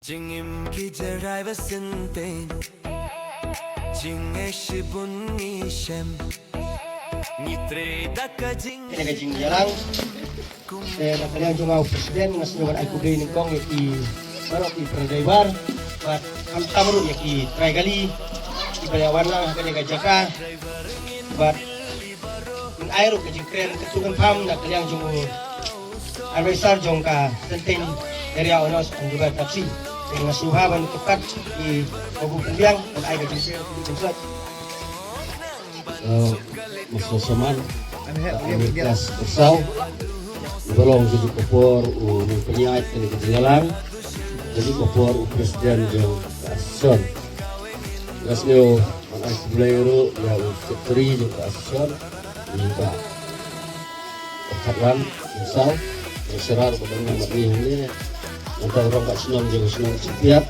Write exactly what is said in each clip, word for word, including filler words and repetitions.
Jingim ki driver synteng, jingeh shibun ngi shem, ngi trei da ka jing. Kane ka jingïalang. Eh, na ka liang jong u president nga sngew ban ai khublei nyngkong ïa ki baroh ki para driver bad khamtam ruh ïa ki trai kali kiba la wan lang ha kane ka jaka bad ngan ai ruh ka jingkren katto katne na ka liang jong u advisor jong ka Senteng Area Owners and Driver Taxi. Te nga sngewbha ban kyrpad ïa u Babu Pynbiang ban ai ka jingkren. Uh, Mister Saman, uh, Amerikas Bersau, uba long ka juh ka por u nongpynïaid kane ka jingïalang, ka juh ka por u president jong ka association. Nga sngew ban ai khublei ruh ïa u secretary jong ka association, i Bah Khatlang Bersau, u Sera ruh ba don mynta hangne, nangta u rangbah shnong jong ka shnong Shangpiat,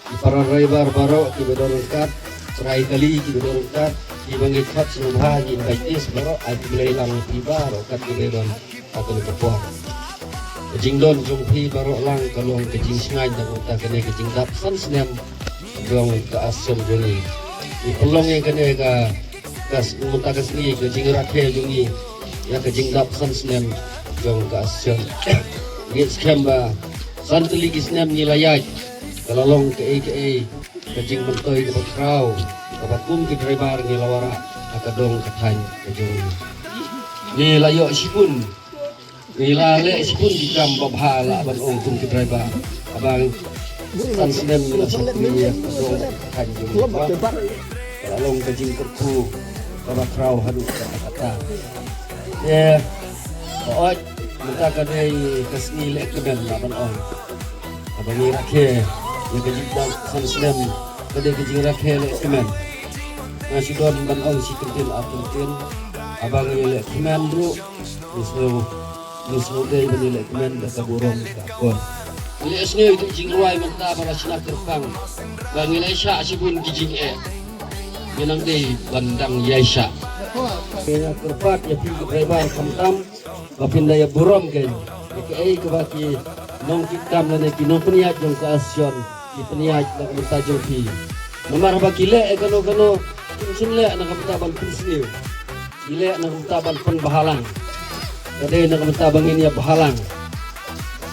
ki para driver baroh kiba don ryngkat, trai kali kiba don ryngkat, kiba ngi khot sngewbha ngi invitees baroh, ai khublei lang ïa phi baroh kat kiba don ha kane ka por. Ka jingdon jong phi baroh lang ka long ka jingshngaiñ na ka bynta kane ka jingdap san snem jong ka association jong ngi. Ngi pynlong ïa kane ka, ka s-, mynta ka sngi ka jingrakhe jong ngi ïa ka jingdap san snem jong ka association. Ngi skhem ba san tylli ki snem ngi la ïaid, ka la long kaei kaei ka jingmyntoi kaba khraw kaba kum ki driver ngi la wanrah ha ka dong ka thaiñ ka jong ngi. Ngi la ïoh shibun, ngi la leh shibun ki kam babha lah ban ong kum ki driver. Haba san snem ngi la shakri ha ka dong ka thaiñ jong ngi. Ka la long ka jingkyrkhu kaba khraw haduh katta katta. Te hooid, mynta ka dei ka sngi lehkmen lah ban ong. Haba ngi rakhe ïa ka jingdap san snem, ka dei ka jingrakhe lehkmen. Nga shu don ban ong shi kyntien ar kyntien. Haba ngi lehkmen ruh, ngi sngew, ngi sngew dei ban ïalehkmen da ka burom ka akor. Ngi leh sngew ïa ka jingrwai mynta ba la shna kyrpang, ba ngi la shah shibun ki jingeh. Ngi nang dei ban dang ïaishah. Ngi kyrpad ïa phi ki driver khamtam ba phin da ïa burom kein ïa kaei kaba ki nongkitkam lane ki nongpynïaid jong ka association ki pynïaid na ka bynta jong phi. Namar haba ki leh ïa kano kano, kim shym leh na ka bynta ban pynsniew, ki leh na ka bynta ban pynbhalang. Ka dei na ka bynta ba ngin ïa bhalang.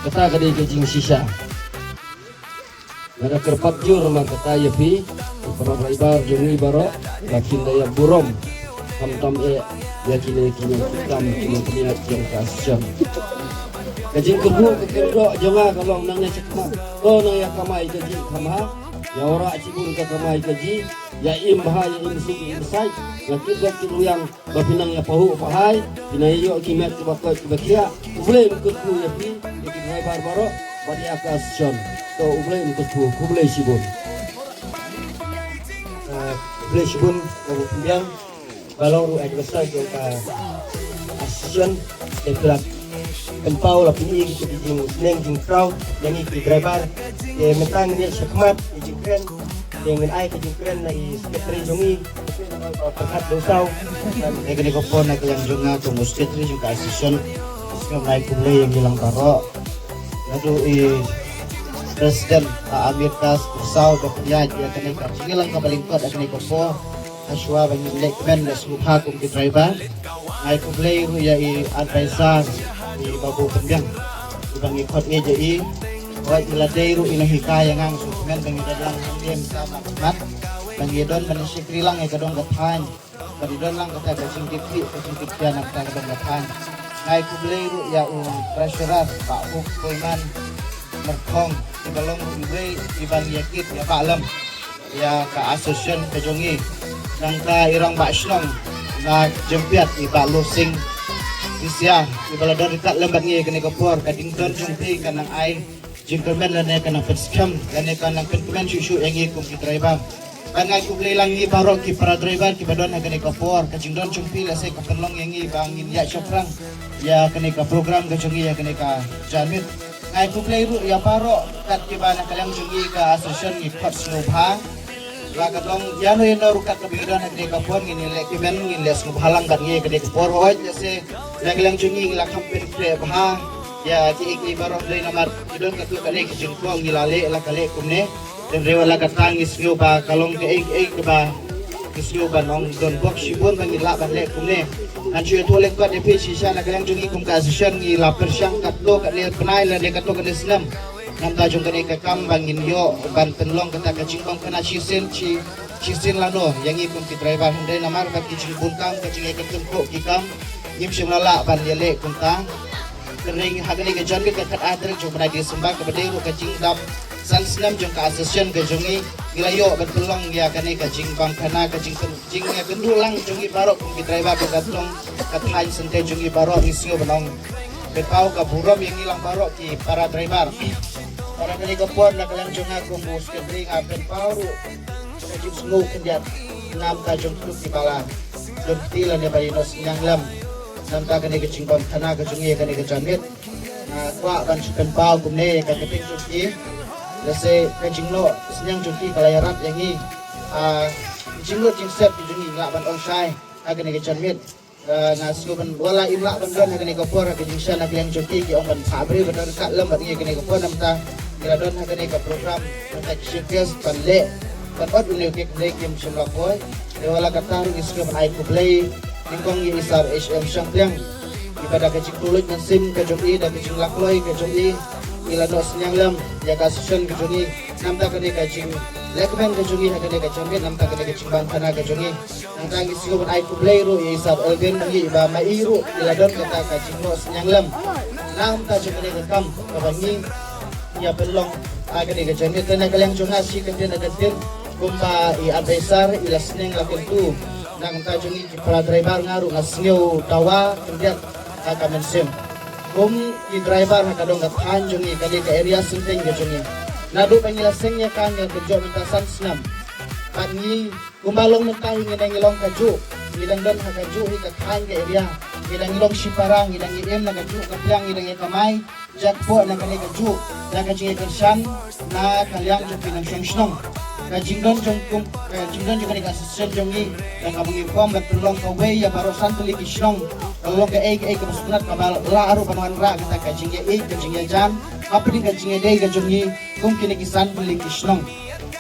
Kata ka dei ka jingshisha. Nga da kyrpad jur markata ïa phi, para driver jong ngi baroh, ba phin da ïa burom khamtam eh ïa kine ki nongkitkam, ki nongpynïaid jong ka association. Ka jingkyrkhu ka kyrdoh jong nga ka long nangne shakhmat, to nang ïa kamai kajih kham bha, ïa wanrah shibun ka kamai kajih, ïa im bha, ïa im suk im said, ïa kit bok kit riang, ba phin nang ïa pahuh pahai, phin nang ïa ïoh ki met kiba koit kiba khiah. U Blei un kyrkhu ïa phi, ïa ki driver baroh bad ïa ka association. To U Blei un kyrkhu, khublei shibun. Eh, khublei shibun Babu Pynbiang, ba long ruh advisor jong ka association. Te phi la pynpaw, la pyni ïa ki jingsneng jingkhraw ïa ngi ki driver. Te mynta ngin ïa shakhmat ïa jingkren. Te ngin ai ka jingkren na i secretary jong ngi, Pyrkhat Dewsaw. Ïa kane ka por na ka liang jong nga kum u secretary jong ka association, nga ai khublei ïa ngi lang baroh. Naduh i president, a Amir Das Dewsaw, ba pynïaid ïa kane ka jingïalang kaba lyngkot ïa kane ka por. Hashwa ba ngin leh kmen, leh sngewbha kum ki driver. Nga ai khublei ruh ïa i advisor, i Babu Pynbiang, iba ngi khot ïa i. Hooid, i la dei ruh i nonghikai ïa nga, nga sngewkmen ba ngi don lang hangne mynta markhmat, ba ngi don ban shakri lang ïa ka dong ka thaiñ, ba ngi don lang kata ka jingkitkhlieh ka jingkitkhia na kata ka dong ka thaiñ. Nga ai khublei ruh ïa u treasurer, Bah Huk Poiman Myrthong, iba long ruh iwei iba ngi ïakit ïa ba lem ïa ka association ka jong ngi. Nangta i rangbah shnong na Jempiat, i Bah Lursing Isia, iba la don ryngkat lem bad ngi kane ka por. Ka jingdon jong phi ka nang ai jingkyrmen lane ka nang pynskhem lane ka nang pynkmen shuh shuh ïa ngi kum ki driver. Bad nga ai khublei lang ïa ngi baroh ki para driver kiba don ha kane ka por. Ka jingdon jong phi lehse ka pynlong ïa ngi ba ngin ïaid shaphrang ïa kane ka program ka jong ngi, ïa kane ka janmiet. Nga ai khublei ruh ïa baroh kat kiba na ka liang jong ngi ka association, ngi khot sngewbha. La ka long ïano ïano ruh kat kaba ngi don ha kane ka por, ngin ïaleh kmen, ngin leh sngewbha lang bad ngi ha kane ka por. Hooid, lehse na ka liang jong ngi ngi la kham pynkhreh bha, Ïa ki, ki baroh dei namar ki don katto katne ki jingkwah ngi la leh la ka leh kumne. Hynrei wat la katta ngi sngew ba ka long kaei kaei kaba ngi sngew ba nang don bok shibun ba ngi lah ban leh kumne. Ngan shu ïathuh lyngkot ïa phi shisha na ka liang jong ngi kum ka association ngi la pyrshang katto katne bnai lane katto katne snem. Namar jong kane ka kam ba ngin ïoh ban pynlong kata ka jingbam khana shisien shi shisien lano ïa ngi kum ki driver, hynrei namar ba ki jingbun kam ka jingïakynduh ki kam ngim shym la lah ban ïaleh kumta. Hynrei ha kane ka janmiet ka khatar tarik jong u bnai December kaba dei ruh ka jingdap san snem jong ka association ka jong ngi, ngi la ïoh ban pynlong ïa kane ka jingbam khana ka jing jingïakynduh lang jong ngi baroh kum ki driver ba ka tong ka thaiñ Synteng jong ngi baroh ngi sngew ban ong. Pynpaw ka burom ïa ngi lang baroh ki para driver. Para kane ka por na ka liang jong nga kum u secretary nga pynpaw ruh ka jingsngew khyndiat namar ka jong ki bala jong ki lane ba ïa noh synñiang lem namar kane ka jingbam khana ka jong ngi kane ka janmiet. Nga kwah ban shu pynpaw kumne ka kyrteng jong ki. Lehse ka jingnoh synñiang jong ki ka la ïarap ïa ngi. Ah, jinglut jingsep ki jong ngi lah ban ong shai ha kane ka janmiet. Ah, nga sngew ban wat la im lah ban don ha kane ka por ha ka jingshisha na ka liang jong ki ki ong ban phah briew ban don ryngkat lem bad ngi ha kane ka por namar ngi la don ha kane ka program namar ki showcase ban leh ban ot une u cake ne kim shym la poi. Te wat la katta ruh ngi sngew ban ai khublei nyngkong ïa i Sir H M Shangpliang. Iba da ka jingkyrkhu mynsiem ka jong i da ka jinglak kloi ka jong i i la noh synñiang lem ïa ka association ka jong i. Namar kane ka jinglehkmen ka jong i ha kane ka janmiet namar kane ka jingbam khana ka jong i. Nangta ngi sngew ban ai khublei ruh ïa i Sir Elvin Mangi ba ma i ruh i la don kata ka jingnoh synñiang lem. Namta jong kane ka kam kaba ngi ïa pynlong ha kane ka janmiet te na ka liang jong nga shi kyntien na kyntien kumba i advisor i la sneng la kyntu. Nangta jong ngi ki para driver nga ruh nga sngew dawa khyndiat ha ka mynsiem. Kum ki driver ha ka dong ka thaiñ jong ngi kane ka area Synteng ka jong ngi. Naduh ba ngi la seng ïa ka ngi la kynjoh mynta san snem. Bad ngi kumba long mynta hi ngi dang ngi long kajuh, ngi dang don ha kajuh hi ka thaiñ ka area, ngi dang ngi long shipara, ngi dang ngi im na kajuh ka pliang, ngi dang ngi kamai jakpoh na kane kajuh na ka jingïakyrshan na ka liang jong ki nongshong shnong. Ka jingdon jong kum, ka jingdon jong kane ka association jong ngi da kaba ngi form bad pynlong kawei ïa baroh san tylli ki shnong. Ka long kaei kaei kaba sngewtynnat kaba lah ruh ban wanrah kata ka jingïaieit ka jingïajan hapdeng ka jingïadei ka jong ngi kum kine ki san tylli ki shnong.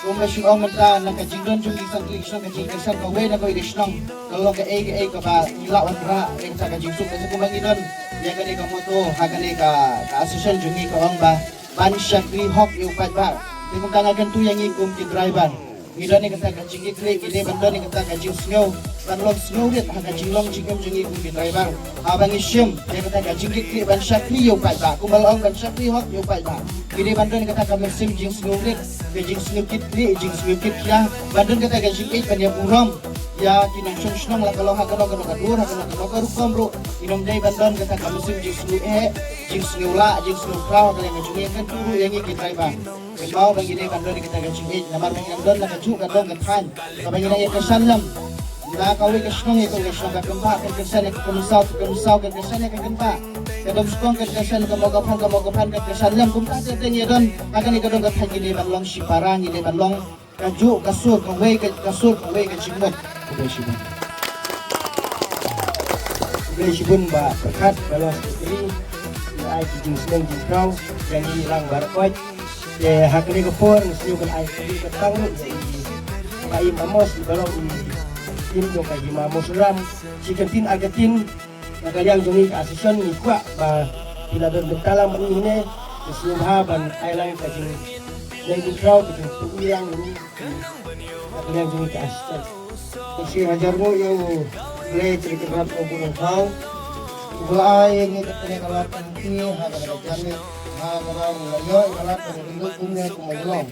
Kumba shu ong mynta na ka jingdon jong ki san tylli ki shnong ka jingïakyrshan kawei na kawei ka shnong ka long kaei kaei kaba ngi lah wanrah ïa kata ka jingsuk. Kumba ngi don ïa kane ka motto ha kane ka, ka association jong ngi ka ong ba ban shakri hok ïa u paidbah. Te kumta nga kyntu ïa ngi kum ki driver. Ngi don ïa kata ka jingkitkhlieh, ngi dei ban don ïa kata ka jingsngew ban long sngewrit ha ka jinglong jingim jong ngi kum ki driver. Haba ngi shim ïa kata ka jingkitkhlieh ban shakri ïa u paidbah, kumba la ong ban shakri hok ïa u paidbah, ngi dei ban don ïa kata ka mynsiem jingsngewrit, ka jingsngewkitkhlieh, jingsngewkitkhia, ban don kata ka jingïeit ban ïaburom ïa ki nongshong shnong la ka long ha kano kano ka dur, ha kano kano ka rukom ruh. Ngim dei ban don kata ka mynsiem jingsngew eh, jingsngew lah, jingsngew khraw ha ka liang ka jong ngi, kyntu ruh ïa ngi ki driver. Kynmaw ba ngi dei ban don kata ka jingïeit namar ba ngi dang don la kajuh ka dong ka thaiñ kaba ngi dang ïakyrshan lem. Na kawei ka shnong ïa kawei ka shnong, ka Kynpah kan kyrshan ïa ka Kynsaw, ka Kynsaw kan kyrshan ïa ka Kynpah, ka Domskong kan kyrshan ïa ka Mawkaphan, ka Mawkaphan kan kyrshan lem. Kumta te te ngi don ha kane ka dong ka thaiñ ngi dei ban long shipara, ngi dei ban long kajuh ka sur kawei ka, ka sur kawei ka jingmut. Khublei shibun. Khublei shibun Bah Pyrkhat, Bah Long Secretary. Ngi ai ki jingsneng jingkhraw ïa ngi lang baroh. Te ha kane ka por ngi shu ban ai ka tang ruh ïa i Bah Im Amos, i baroh i tim jong ka Hima Mawsynram. Shi kyntien ar kyntien. Na ka liang jong ngi ka association ngi kwah ba phi la don bynta lang bad ngi ne, ngi sngewbha ban ai lang ka jingïaid jingkhraw, ka jingpynïaid lang ngi. Na ka liang jong ngi ka association. Ngi sngewbha ïa u Blei Tyrkyrap u Bun Thaw. U la ai ngi kane ka lad ka lynti ha kane ka janmiet, ha kaba ngi la ïoh ka lad ka lynti kumne kumba long.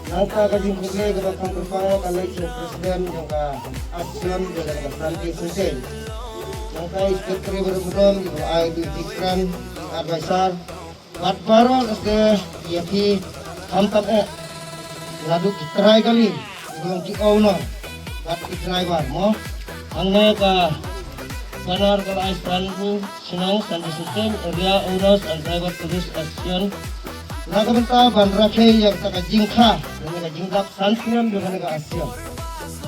Nangta ka jingkhublei kaba kham kyrpang ka leit sha u president jong ka association jong ka Santi Session. Nangta i secretary barim barim, i Bah Ai, i Dikran, i advisor. Bad baroh lehse ïa phi khamtam eh. Naduh ki trai kali, ki long ki owner bad ki driver mo. Hangne ka banner ka la ai span ku. Shnong Santi Session, Area Owners and Driver Police Association. Na ka bynta ban rakhe ïa kata ka jingkha, ïa ka jingdap san snem jong kane ka association.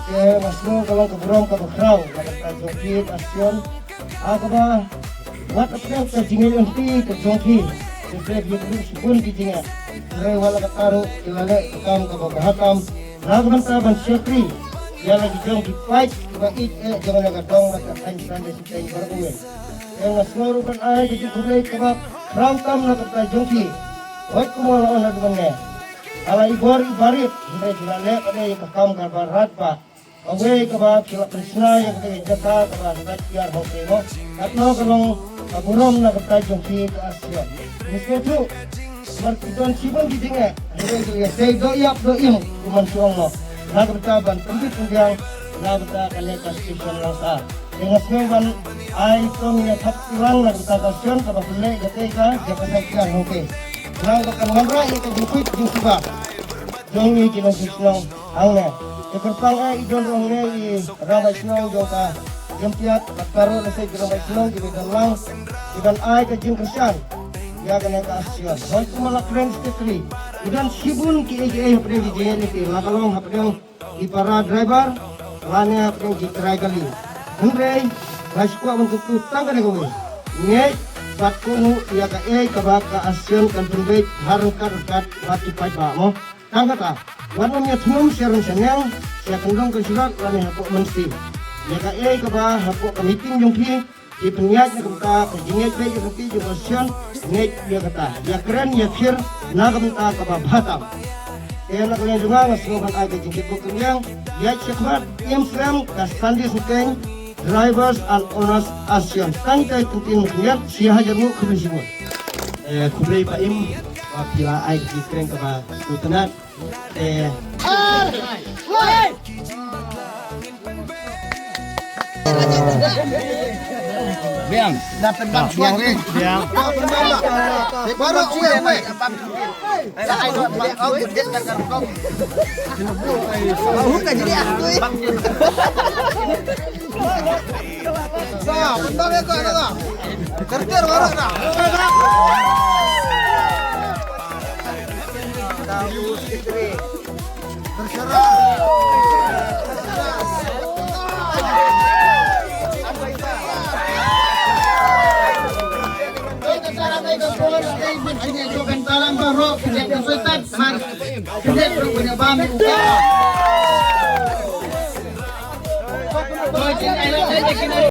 Te nga sngew ka long ka burom kaba khraw na ka bynta jong phi ka association. Ha kaba Wat ap ka jingïaid lynti ka jong ki. Ki sep ïa ki shibun ki jingeh. Hynrei wat la katta ruh ki la leh ka kam kaba bha tam na ka bynta ban shakri ïa la ki jong ki paid kiba ïeit eh jong la ka dong bad ka thaiñ Sunday Siteng baroh kawei. Te nga sngew ruh ban ai ka jingkhublei kaba khraw tam na ka bynta jong ki. Wat kumba la ong haduh mynne, ha la i bor i barit, hynrei ki la leh pat ïa ka kam kaba radbah. Kawei kaba phi la pynshna ïa kata ka jaka kaba hynrei phi ïar hok ïa mo. Katno ka long ka burom na ka bynta jong phi ka Asian. Ngi sngewthuh namar ki don shibun ki jingeh, hynrei ki ïa sei doh ïap doh im kum ban shu ong mo. Na ka bynta ban pynbit pynbiang na ka bynta kane ka station Langsar. Te nga sngew ban ai song ïa thap tilang na ka bynta ka Asian kaba pynleh ïa kata ka jaka sa kiar hok. Nang ba kan wanrah ïa ka jingpeit jingsuba jong ngi ki nongshong shnong hangne. Te kyrpang eh i don ruh hangne i rangbah shnong jong ka Jemtiat bad baroh lehse ki rangbah shnong kiba don lang kiban ai ka jingkyrshan ïa kane ka Asian. Hooid, kumba la kren Secretary, i don shibun kiei kiei hapdeng ki jingïaid lynti, la ka long hapdeng ki para driver lane hapdeng ki trai kali. Hynrei nga shu kwah ban kyntu tang kane kawei. Ngeit bad kohnguh ïa kaei kaba ka Asian kan pynbeit ha ryngkat ryngkat bad ki paidbah mo. Tang kata, wat nym ïathnum sha rynsan neng, sha kyndong ka jylla lane hapoh mynsiem. Ïa kaei kaba hapoh ka meeting jong phi, phi pynïaid na ka bynta ka jingïaid beit ïa ka kti jong ka Asian, ngeit ïa kata. Ïa kren ïa khir na ka bynta kaba bha tam. Te na ka liang jong nga, nga sngew ban ai ka jingkitkhlieh kyrliang, ïaid shakhmat, im slem ka Sunday Siteng Drivers and Owners Asian. Tang ïa ka ktien Khyndiat, shi hajar nguh, khublei shibun. Eh, khublei Bah Im, ba phi la ai ka jingkren kaba sngewtynnat. Eh. Biang. Biang. Biang. Baru gue, gue. Sa, bentar ya, Kak, Kak. Kertir baru, Kak. Terserah.